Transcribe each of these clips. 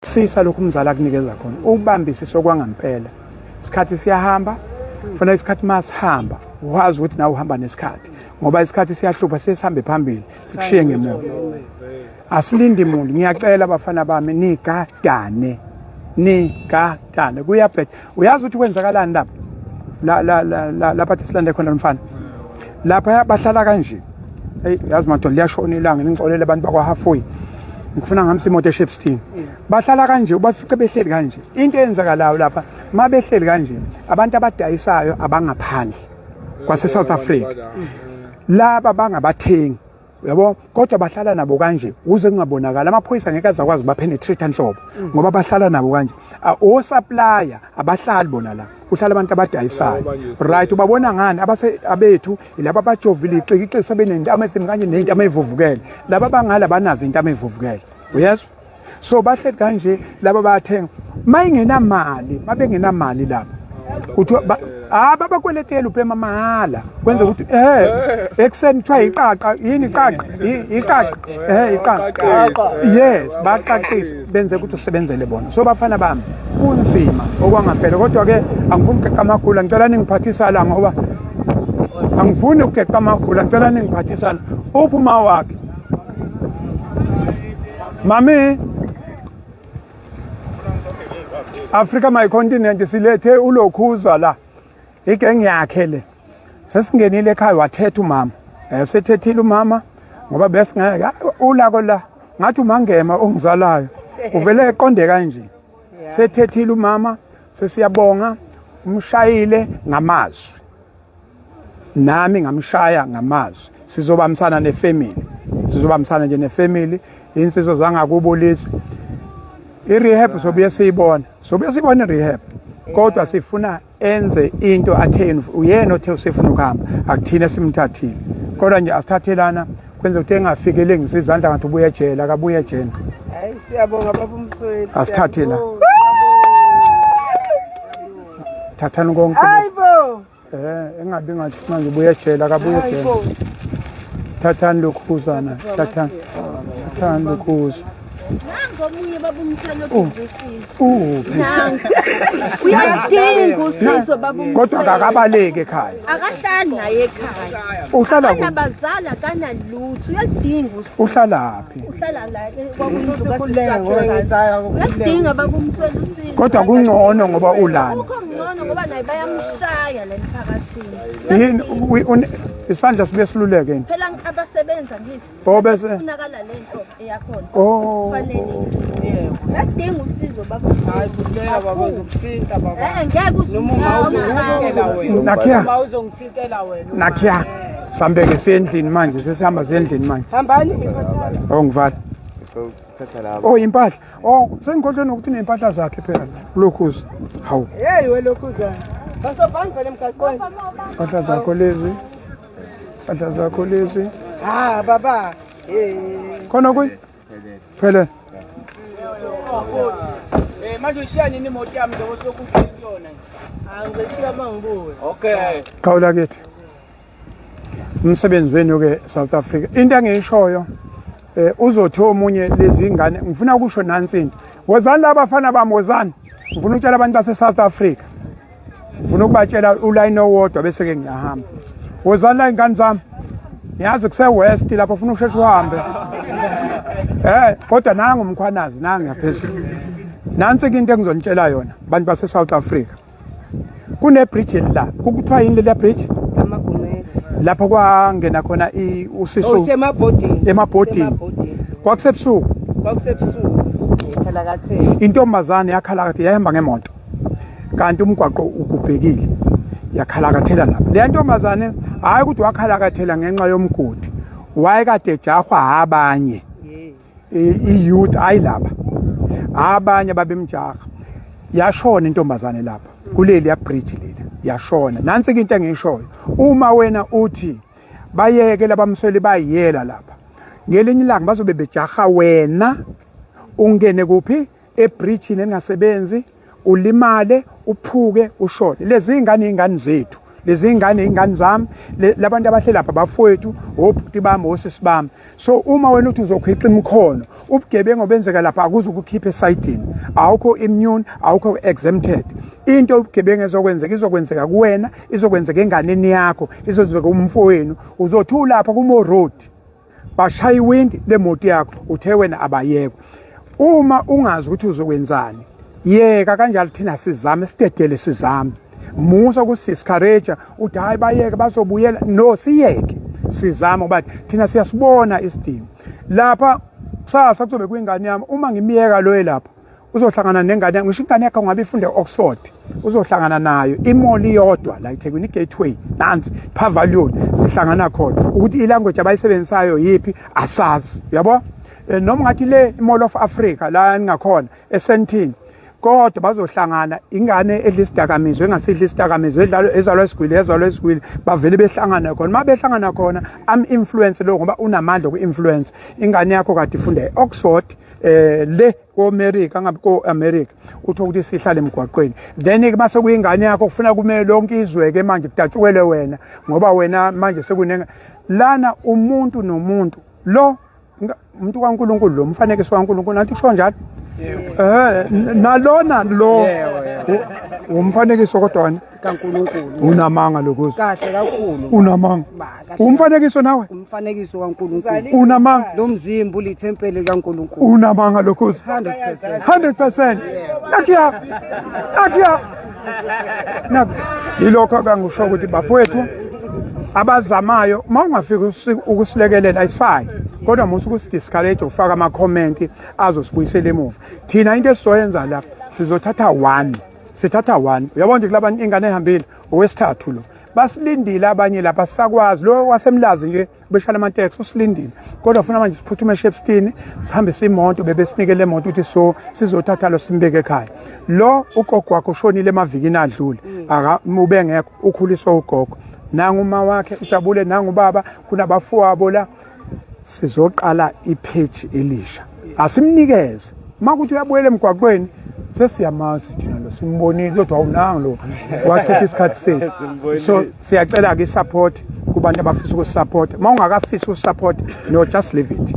Sisa lokhu umzali akunikeza khona ukubambisisa okwangampela. Isikhathi siyahamba, kufanele isikhathi masihamba wazi ukuthi nawe uhamba nesikhathi ngoba isikhathi siyahlupha, sesihambe phambili sikushiye ngemuva. Asilindi muntu, ngiyacela abafana bami nigadane, nigadane, kuyabheda. Uyazi ukuthi kwenzakalani lapha la la la lapha silande khona mfana lapha bahlala kanje. Hey, yazi madoda, liyashona ilanga, ningixolele abantu bakwa-halfway, ngifuna ngamsa imoto eShepstone. Bahlala kanje, ubafice behleli kanje. Into eyenzakalayo lapha, uma behleli kanje, abantu abadayisayo abangaphandle kwase-South Africa laba bangabathengi, uyabo, kodwa bahlala nabo kanje ukuze kungabonakali. Amaphoyisa ngeke aze akwazi ubapenetrate nhlobo ngoba bahlala nabo kanje. O-supplier abahlali bona la, kuhlala abantu abadayisayo, right? Ubabona ngani abase abethu? Laba abajovile ixikixi sebenentamo esimi kanje ney'ntamo ey'vuvukele. Laba abangala banazo iy'ntamo ey'vuvukele, uyezwa? So bahleli kanje laba bayathenga, ma ingenamali, mabengenamali laba kuthiwa ah babakweletela ubhema mahhala, kwenza ukuthi ekuseni kuthiwa iqaqa yini, iqaqa, iqaqa, iqaqa, yes, baqaqisa benze ukuthi usebenzele bona. So bafana bami, kunzima okwangampela, kodwa ke angifuni ukugeqa amagula, ngicela ningiphathisa la ngoba angifuni ukugeqa amagula, ngicela ningiphathisa la. Uphi uma wakhe? Mami Africa, my continent, silethe ulokhuza la, igeng yakhe le. Sesingenile ekhaya, wathetha umama, sethethile umama ngoba besingeke ulako la ngathi umangema ongizalayo uvele eqonde kanje. Sethethile umama, sesiyabonga. Umshayile ngamazwi, nami ngamshaya ngamazwi. Sizobambisana nefamily, sizobambisana nje nefamily. Insizwa zangakubo lezi, i-rehab sobuye siyibona, sobuye siyibona i-rehab, kodwa sifuna enze into atheni. Uyena othe usefuna ukuhamba, akuthina simthathile, kodwa nje asithathelana kwenza ukuthi engafiki elengisa izandla ngathi ubuye ejele, akabuye ejele. Hayi, siyabonga baba uMsweli. Asithathe la. Thathani konke. Hayibo. Engabi ngathi manje ubuye ejele, akabuye ejele. Hayibo. Thathani lokhuzana, thathani, thathani lokhuza. Nangu omunye baba uMsweli Oh. odinga usizo. Uphi? Nangu. Uyadinga usizo baba uMsweli. Kodwa akakabaleki ekhaya. Akahlali naye ekhaya. Uhlala kuphi? Akanabazali, akanalutho. Uyadinga usizo. Uhlalaphi? Uhlala la kwakuyindlu kasisi wakhe. Uyadinga baba uMsweli usizo. Kodwa kungcono ngoba ulana. Kukho ngcono ngoba naye bayamshaya la emphakathini. Yini isandla sibe siluleke yini? Phela abasebenza ngithi. Oh, bese- Kufunakala lento eyakhona. Oh. Kufanele. Uyadinga usizo baba. Hayi, khululeka baba, uzokuthinta baba. Ngeke Noma uma uzongithintela wena. Nakhiya. Uma uzongithintela wena. Nakhiya. Sambeke sendlini manje, sesihamba sendlini manje. Hambani. Oh, ngivala. Thatha labo. Oh, impahla. Oh, sengikhohlwe nokuthi nempahla zakhe phela. Lokhuza. Hawu. Hey welokhuza. Basobani vele emgaqweni. Impahla zakho lezi. Impahla zakho lezi. Ha baba. Hey. Khona kuyi? Phele. Manje ushiya nini imoto yami njengoba silokhu uhleli kuyona? Angizoshiya mangibuye. Okay. Qhawula kithi. Umsebenzi wenu ke South Africa. Into engiyishoyo, uzothi omunye lezi ngane, ngifuna ukusho nansi into. Wozani laba bafana bami, wozani. Ngifuna ukutshela abantu base South Africa. Ngifuna ukubatshela uline owodwa bese ke ngiyahamba. Wozani la ingane zami. Ngiyazi kuse West lapho, ufuna usheshe uhambe. Kodwa nangu umkhwanazi nangu ngaphezulu. Nansi ke into engizonitshela yona abantu base South Africa. Kune bridge la, kukuthiwa yini leliya bridge? Amagumede. Lapho kwangena khona usisu. Oh, semabhodini. Emabhodini. Semabhodini. Kwakusebusuku. Kwakusebusuku. Khalakathela. Intombazane yakhalakathi, yayihamba ngemoto. Kanti umgwaqo ugubhekile. Yakhalakathela lapha. Le ntombazane, hayi ukuthi wakhalakathela ngenxa yomgodi. Wayekade ejahwa abanye. I-youth, hayi laba abanye babemjaha. Yashona intombazane lapha kuleli ya bridge lela, yashona. Nansi into engiyishoyo, uma wena uthi bayeke labamsweli bayiyela lapha, ngelinye ilanga bazobe bejaha wena, ungene kuphi ebridge engasebenzi, ulimale, uphuke, ushone. Lezi ingane, ingane zethu. Lezi ingane ingane zami, labantu abahleli lapha bafowethu, obhuti bami, osisi bami. So uma wena uthi uzokhiqa imikhono, ubugebengu obenzeka lapha akuze ukukhipha esayidini. Awukho immune, awukho exempted. Into ubugebengu ezokwenzeka izokwenzeka kuwena, izokwenzeka enganeni yakho, izokwenzeka kumfowenu. Uzothi ulapha kumo road, bashaya iwindi lemoto yakho, uthe wena abayekwe. Uma ungazi ukuthi uzokwenzani, yeka kanjalo, thina sizame, sidedele sizame. Musa ukusidiscourage uthi hayi bayeke bazobuyela. No, siyeke sizame, ngoba thina siyasibona isidingo lapha. Kusasa kuzobe kuyingane yami. Uma ngimiyeka lo lapha, uzohlangana nengane yami. Ngisho ingane yakho ngabe ifunde e-Oxford, uzohlangana nayo i-mall iyodwa la eThekwini, i-Gateway nansi pavilion, sihlangana khona. Ukuthi i-language abayisebenzisayo yiphi asazi, uyabo. Noma ngathi le Mall of Africa la ningakhona eSandton, kodwa bazohlangana ingane edla isidakamizwa, engasidla isidakamizwa, edlalo ezalwa isigwili, ezalwa isigwili, bavele behlangana khona. Uma behlangana khona, am influence lo, ngoba unamandla oku-influence ingane yakho kade ifunda e-Oxford, le ko-America, ngabe ko-America, utho ukuthi sihlale emgwaqweni. Then ke mase kuyingane yakho, kufuna kumele lonke izwe ke manje kudatshukele wena, ngoba wena manje sekunenga lana umuntu nomuntu lo umuntu kaNkuluNkulu, lo mfanekiso kaNkuluNkulu, nathi kusho njalo, nalona lo umfanekiso kodwa wena kaNkuluNkulu. Unamanga lokuza. Kahle kakhulu. Unamanga. Ba, kahle. Umfanekiso nawe. Umfanekiso kaNkuluNkulu. Unamanga. Lo mzimba ulithempeli likaNkuluNkulu. Unamanga lokuza. 100%. 100%. Nakhiya, nakhiya, nak yilokho akangisho ukuthi bafowethu abazamayo, uma ungafiki ukusilekelela is fine, kodwa musa ukusidiscourage, ufaka ama-comment azosibuyisela emuva. Thina into esizoyenza la, sizothatha one, sithatha one. Uyabona nje kulabantu ingane ehambile, owesithathu lo. Basilindile abanye lapha, sisakwazi lo wasemlazi nje beshala amateksi, usilindile, kodwa funa manje siphuthume eShepstone, sihambise imoto, bebesinikele imoto ukuthi so sizothatha lo simbeke ekhaya. Lo ugogo wakhe ushonile emavikini adlule, aka ubengekho, ukhuliswa ugogo. Nangu uma wakhe ujabule, nangu baba, kunabafowabo la. Sizoqala ipage elisha, asimnikeze. Makuthi uyabuyela emgwaqweni, sesiyamazi thina lo, simbonile kodwa awunanga lo wachitha isikhathi sethu. So siyacela-ke i-support kubantu abafisa ukusupport. Uma ungakafisi ukusupport, no, just leave it.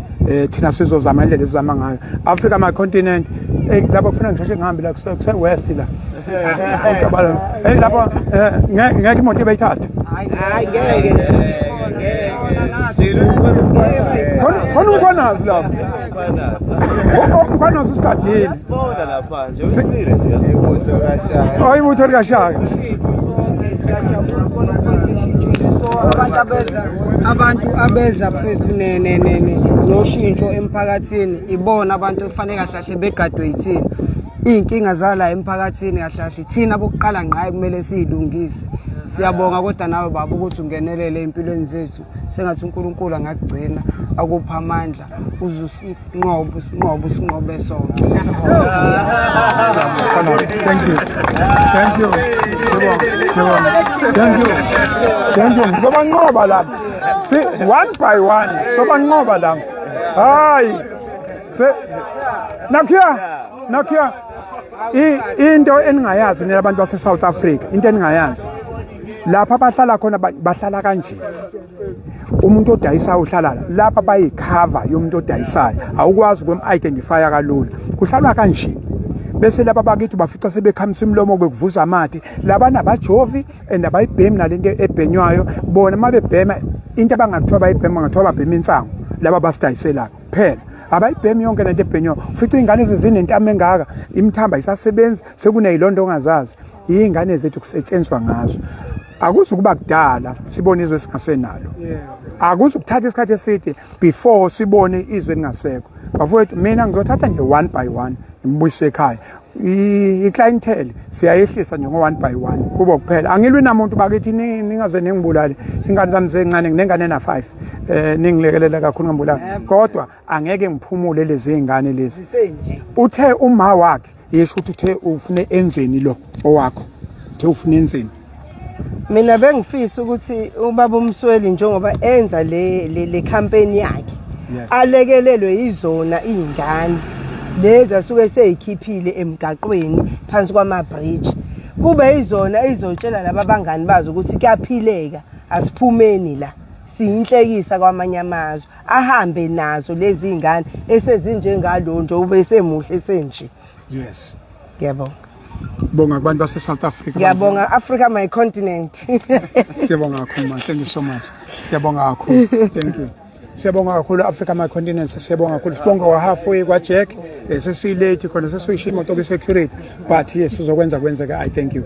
Thina sizozama indlela esizama ngayo. Africa, my continent. Hey, lapho kufuna ngisheshe ngihambe la, kuse west la. Hey, lapho ngeke imoto ibeyithathe. Hayi, ngeke. Khona uMkhwanazi lapho, uMkhwanazi usigadile. Sibona lapha nje, usimile nje, yasibutho kashaka. Oh, ibutho likashaka. Siyajabula ukubona umfowethu eshintshile. So abantu abeza phethu ne ne ne ne noshintsho emphakathini, ibona abantu efanele kahle kahle begadwe yithina. Iy'nkinga zala emphakathini kahle kahle thina bokuqala ngqa kumele siyilungise. Siyabonga kodwa nawe baba ukuthi ungenelele empilweni zethu. Sengathi uNkulunkulu angakugcina, akupha amandla, uze usinqobe, usinqobe, usinqobe sonke. Thank you. Thank you. Sibonga. Sibonga. Thank you. Thank you. Sobanqoba lapha. Si one by one. Sobanqoba lapha. Hayi. Se Nakhiya. Nakhiya. Into eningayazi nina abantu base South Africa, into eningayazi. Lapha abahlala khona bahlala kanje. Umuntu odayisayo uhlala la. Lapha bayicover yomuntu odayisayo, awukwazi ukum-identifya kalula, kuhlalwa kanje. Bese laba bakithi bafica sebekhamisa imilomo, bekuvuza amathe. Labana abajovi and abayibhemi nalento ebhenywayo. Bona uma bebhema into abangakuthiwa bayibhema, ngathiwa babhema insangu. Laba basidayiselayo kuphela abayibhemi yonke lento ebhenywayo. Ufica iy'ngane ezinentamo engaka, imithamba isasebenzi, sekuney'londo ongazazi. Iy'ngane zethu kusetshenziswa ngazo. Akuzukuba kudala sibone izwe singasenalo, akuzukuthatha isikhathi eside before sibone izwe lingasekho. Bafowethu, mina ngizothatha nje one by one ngibuyise ekhaya. I-clientele siyayehlisa nje ngo-one by one kubo kuphela. Angilwi namuntu bakithi, ningaze ningibulale. Ingane zami zencane, nginengane na-5, ningilekelele kakhulu, ngambulali, kodwa angeke ngiphumule lezi ngane lezi. Uthe uma wakhe yesho ukuthi uthe ufune enzeni lo owakho, uthe ufune enzeni? Mina bengifisa ukuthi ubaba uMsweli, njengoba enza le campaign yakhe, alekelelwe yizona iy'ngane lezi asuke seyikhiphile emgaqweni phansi kwama-bridge. Kube izona ezizotshela laba bangani bazo ukuthi kuyaphileka, asiphumeni la. Siyinhlekisa kwamanye amazwe. Ahambe nazo lezi ngane esezinjengalo nje ube semuhle senje. Yes. Ngiyabonga. Bonga kubantu base South Africa. Ngiyabonga, Africa my continent. Siyabonga kakhulu ma. Thank you so much. Siyabonga kakhulu. Thank you. Siyabonga kakhulu, Africa my continent. Siyabonga kakhulu. Sibonga kwa halfway kwa Jack. Sesiyilate khona, sesuyishiya imoto kwi security. But yes, sizokwenza kwenzeka. I thank you.